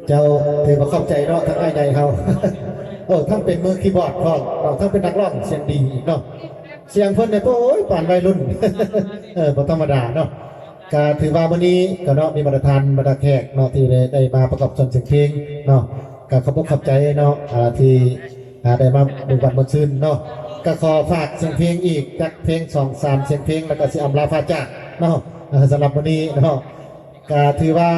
ເຈົ້າ ຖືວ່າຂອບໃຈເນາະ ທັງອ້າຍໃຫຍ່ເຮົາ ເອີ ທັງເປັນມືຄີບອດພ້ອມເນາະ ທັງເປັນນັກຮ້ອງສຽງດີອີກເນາະ ສຽງເພິ່ນນີ້ ໂອ້ຍ ປານໄວລຸ້ນ ເອີ ບໍ່ທຳມະດາເນາະ. ກະຖືວ່າມື້ນີ້ກະເນາະ ມີບັນດາທ່ານ ບັນດາແຂກເນາະ ທີ່ໄດ້ ໄດ້ມາປະກອບສ່ວນສຽງເພງເນາະ ກະຂອບອົກຂອບໃຈເນາະ ອ່າ ທີ່ ອ່າ ໄດ້ມາບຸກບານມ່ວນຊື່ນເນາະ. ກະຂໍຝາກສຽງເພງອີກຈັກເພງສອງສາມສຽງເພງ ແລ້ວກະຊິອຳລາພາຈາກເນາະ ເອີ ສຳລັບມື້ນີ້ເນາະ. ກະຖືວ່າ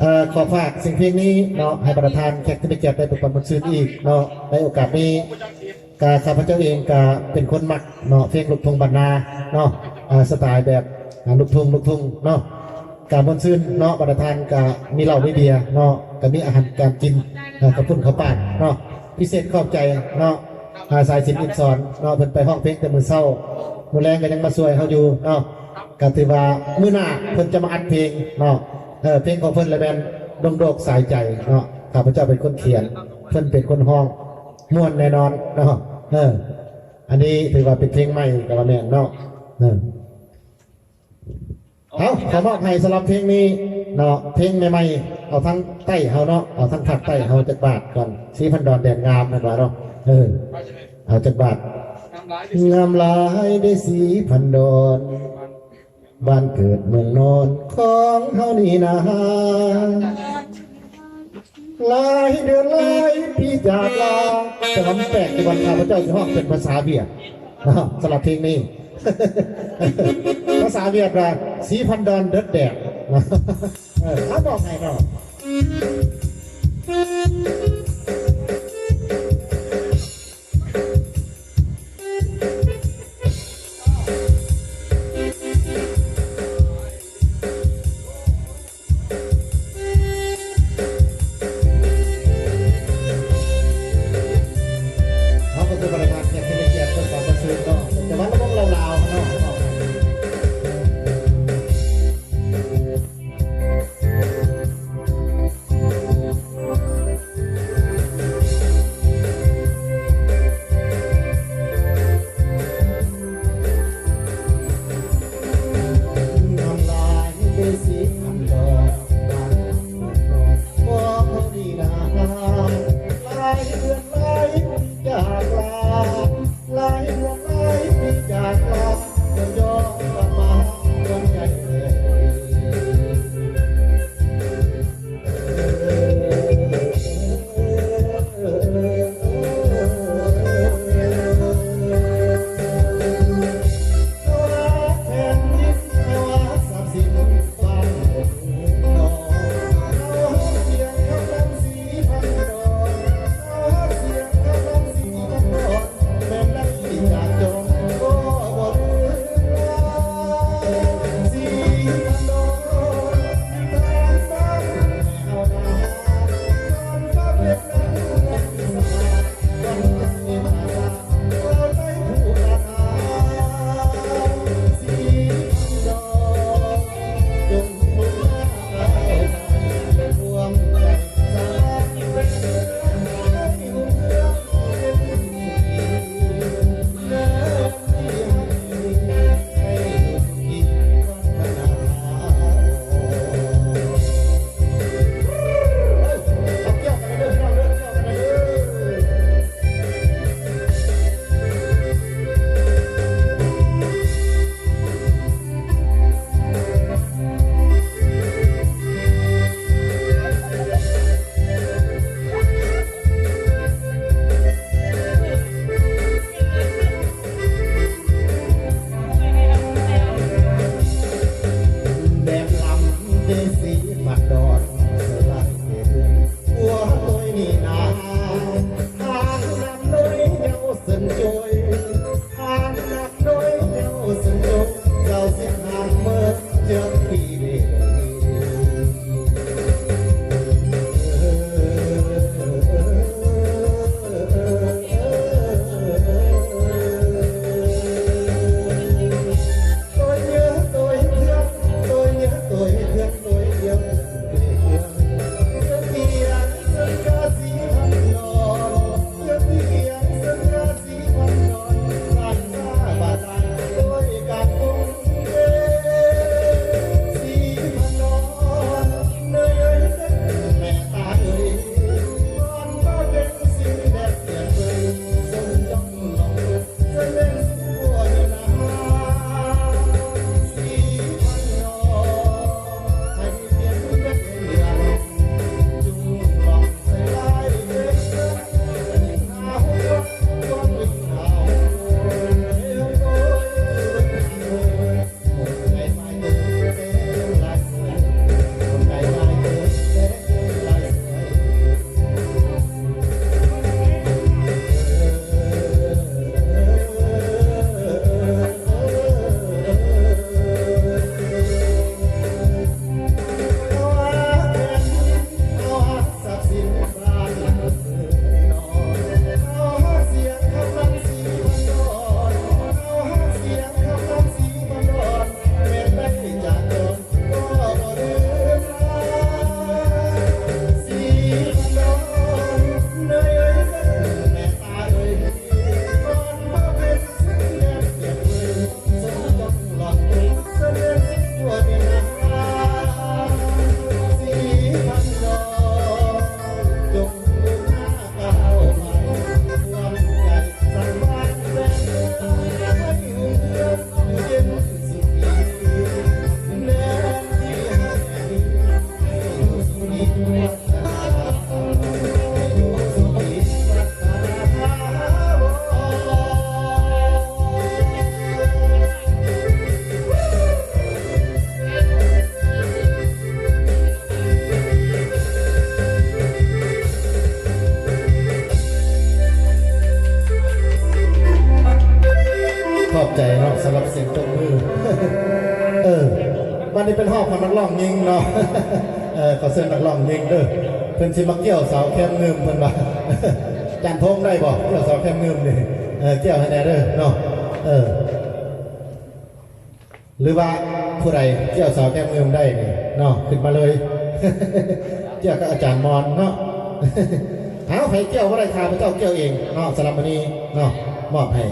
ເອີ ຂໍຝາກສຽງເພງນີ້ເນາະ ໃຫ້ບັນດາທ່ານແຂກທີ່ມີກຽດໄດ້ເປີດປະມວນຊື່ນອີກເນາະ ໃນໂອກາດນີ້. ກະຂ້າພະເຈົ້າເອງກະເປັນຄົນມັກເນາະ ເພງລູກທົ່ງບ້ານນາເນາະ ອ່າ ສະໄຕແບບ ອ່າ ລູກທົ່ງ ລູກທົ່ງເນາະ ກະມ່ວນຊື່ນເນາະ. ບັນດາທ່ານກະມີເຫຼົ້າມີເບຍເນາະ ກະມີອາຫານການກິນ ເອີ ເຂົ້າປຸ້ນເຂົ້າປາກເນາະ. ພິເສດຂອບໃຈເນາະ ອ່າ ສາຍສິນ ອິນສອນເນາະ ເພິ່ນໄປຮ້ອງເພງແຕ່ມື້ເຊົ້າ ມື້ແລງກະຍັງມາຊ່ວຍເຮົາຢູ່ເນາະ. ກະຖືວ່າມື້ໜ້າເພິ່ນຈະມາອັດເພງເນາະ ເອີ ເພງຂອງເພິ່ນລະແມ່ນດົງໂດກສາຍໃຈເນາະ. ຂ້າພະເຈົ້າເປັນຄົນຂຽນ ເພິ່ນເປັນຄົນຮ້ອງ ມ່ວນແນ່ນອນເນາະ. ເອີ ອັນນີ້ຖືວ່າເປັນເພງໃໝ່ກະວ່າແມ່ນເນາະ. ເອີ ເອົາ ຂໍມອບໃຫ້ສຳລັບເພງນີ້ເນາະ ເພງໃໝ່ໆ ເອົາທາງໃຕ້ເຮົາເນາະ ເອົາທາງພາກໃຕ້ເຮົາຈັກບາດກ່ອນ. ສີພັນດອນແດນງາມ ແມ່ນວ່າເນາະ ເອີ ເອົາຈັກບາດ. ງາມຫຼາຍເດ້ສີພັນດອນ ບ້ານເກີດເມືອງນອນຂອງເຮົານີ້ນາ ຫຼາຍເດືອນຫຼາຍປີຈາກລາ. ແຕ່ວ່າມັນແປກທີ່ວ່າຂ້າພະເຈົ້າຊິຮ້ອງເປັນພາສາຫວຽດເນາະ ສຳລັບເພງນີ້ ພາສາຫວຽດວ່າ ສີພັນດອນເດິດແດດ ເອີ ເອົາບອກໃຫ້ເນາະ. ເຮົາກະຄືບັນດາແຂກທີ່ມີກຽດເພື່ອການປະເຊີນເນາະ ແຕ່ວ່າລະວົງລາວໆເນາະ. ເປັນຮອບຂອງນັກຮ້ອງຍິງເນາະ. ເອີ ຂໍເຊີນນັກຮ້ອງຍິງເດີ້ ເພິ່ນຊິມາກ່ຽວສາວແຄມງື່ມເພິ່ນວ່າ. ຈານພົງໄດ້ບໍ່ ກ່ຽວສາວແຄມງື່ມນີ້? ເອີ ກ່ຽວໃຫ້ແດ່ເດີ້ເນາະ. ເອີ ຫຼືວ່າຜູ້ໃດກ່ຽວສາວແຄມງື່ມໄດ້ນີ້ເນາະ ຂຶ້ນມາເລີຍ ກ່ຽວກັບອາຈານມອນເນາະ. ເອົາ ໃຜກ່ຽວບໍ່ໄດ້ ຂ້າພະເຈົ້າກ່ຽວເອງເນາະ. ສຳລັບມື້ນີ້ເນາະ ມອບໃຫ້